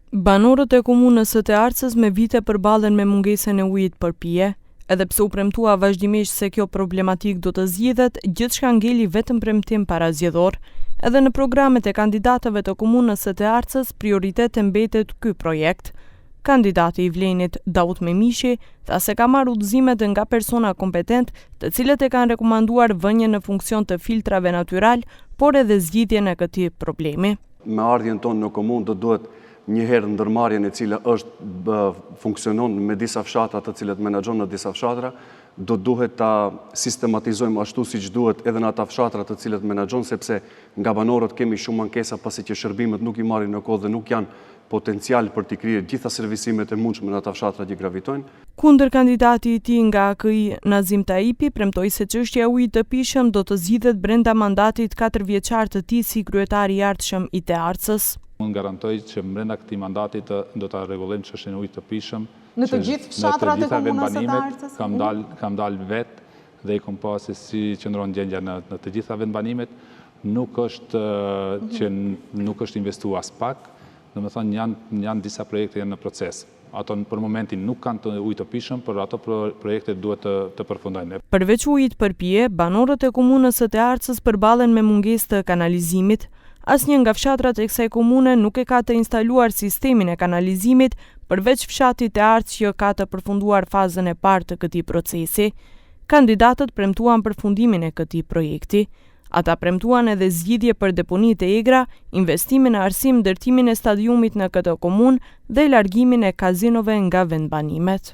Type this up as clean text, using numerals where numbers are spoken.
Banorët e komunës së Tearcës me vite përballen me mungesën e ujit për pije. Edhe pse u premtua vazhdimisht se kjo problematikë do të zgjidhet, gjithçka ngeli vetëm premtim parazgjedhor. Edhe në programet e kandidatëve të komunës së Tearcës prioritet mbetet ky projekt. Kandidati i VLEN-it, Daut Memishi, tha se ka marrë udhëzimet nga persona kompetentë, të cilët e kanë rekomanduar vënien në funksion të filtrave natyralë, por edhe zgjidhjen e këtij problemi. Me ardhjen tonë në komunë do duhet një herë ndërmarrjen e cila është funksionon me disa fshatra të cilët menaxhon në disa fshatra, do duhet ta sistematizojmë ashtu siç duhet edhe në ata fshatra të cilët menaxhon, sepse nga banorët kemi shumë ankesa pasi që shërbimet nuk i marrin në kohë dhe nuk janë potencial për t'i kryer gjitha servisimet e mundshme në ata fshatra që gravitojnë. Kundërkandidati i tij nga AKI, Nazim Taipi, premtoi se çështja e ujit të pijshëm do të zgjidhet brenda mandatit katërvjeçar të tij si kryetar i ardhshëm i Tearcës. Unë garantoj që brenda këtij mandati të do ta rregullojmë çështjen e ujit të pijshëm Në të gjithë fshatrat e komunës së Tearcës? Kam dalë kam dalë vetë dhe i kom pa se si qëndron gjendja në në të gjitha vendbanimet, nuk është që nuk është investu aspak, domethënë janë janë disa projekte janë në proces. Ato për momentin nuk kanë të ujë të pijshëm, por ato projekte duhet të të përfundojnë. Përveç ujit për pije, banorët e komunës së Tearcës përballen me mungesë të kanalizimit. Asnjë nga fshatrat e kësaj komune nuk e ka të instaluar sistemin e kanalizimit, përveç fshatit Tearcë që ka të përfunduar fazën e parë të këtij procesi. Kandidatët premtuan përfundimin e këtij projekti. Ata premtuan edhe zgjidhje për deponitë e egra, investime në arsim, ndërtimin e stadiumit në këtë komunë dhe largimin e kazinove nga vendbanimet.